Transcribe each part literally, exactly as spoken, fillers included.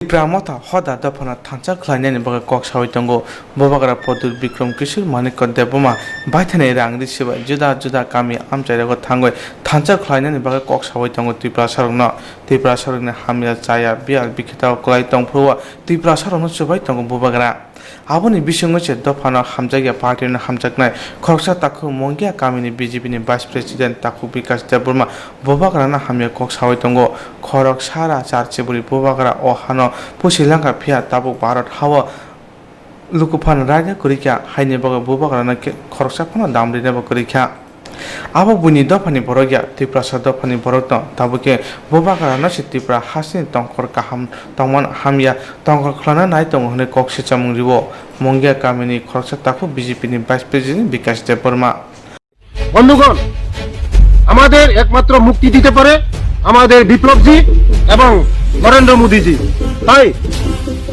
Tipra Motha hoda dophano thansa khlainani bagwi kok sawi tongo. Bubagra Pradyot Bikram Kishore Manikya Debbarma baithani rang ri sibai juda juda kami amchairogo thangwi thansa khlainani bagwi kok sawi tongo Tiprasarokno. Tiprasarokni hamya chaya biyal bikhitao kwlai tongphuru o Tiprasarokno chubai tongo Bubagra. Aboni bisingo se dophano hamjakya party-no hamjaknai khoroksa takhuk Mongia kamini B J P ni Vice President takhuk Bikash Debbarma Bubagrano hamya kok sawi tongo. Khorok sara char chiburi Bubagra o hano pusi langkha, phiya tabuk Bharat hao lukuphano raida kwrwi kha, haini bagwi Bubagrano khe khoroksa phano dam rinaibo kwrwi kha. Abo buini dophani borok ya, Tiprasa dophani borok no. Tabukhe Bubagrano se Tipra hasteni tongkhor kaham tongmano hamya tongkhor khlana nai tongo hwnwi kok swchamung rio Mongia kamini khoroksa takhuk B J P ni Vice President Bikash Debbarma. বন্ধুগণ, আমাদের একমাত্র মুক্তি দিতে পারে আমাদের বিপ্লবজি এবং নরেন্দ্র মোদীজি। তাই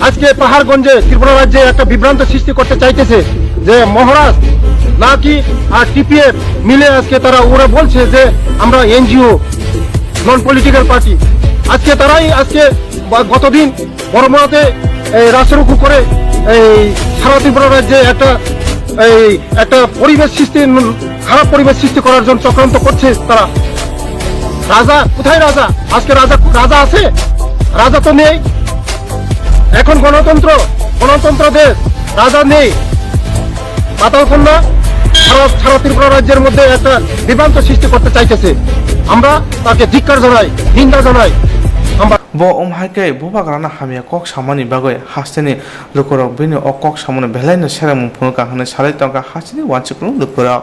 আজকে পাহাড়গঞ্জে ত্রিপুরা রাজ্যে একটা বিভ্রান্ত সৃষ্টি করতে চাইতেছে যে মহারাজ নাকি আর টিপিএফ মিলে আজকে তারা, ওরা বলছে যে আমরা এনজিও, নন পলিটিক্যাল পার্টি। আজকে তারাই আজকে বা গতদিন বড়মরাতে এই রাস্তারোকো করে এই সারা ত্রিপুরা রাজ্যে একটা, এই একটা পরিবেশ সৃষ্টি, খারাপ পরিবেশ সৃষ্টি করার জন্য চক্রান্ত করছে তারা। রাজা কোথায়? রাজা আজকে রাজা, রাজা আছে? রাজা তো নেই। এখন গণতন্ত্র, গণতন্ত্র দেশ, রাজা নেই। পাতালকন্যা সারা, সারা ত্রিপুরা রাজ্যের মধ্যে একটা বিভ্রান্ত সৃষ্টি করতে চাইতেছে। আমরা তাকে ধিক্কার জানাই, নিন্দা জানাই। আমরা Bo wng hai khe Bubagrano hamya kok samani bagwi hasteni lukurok bini o kok samono belaino seremung phunukha hwnwi salai tongkha hasteni uansukrung lukurok.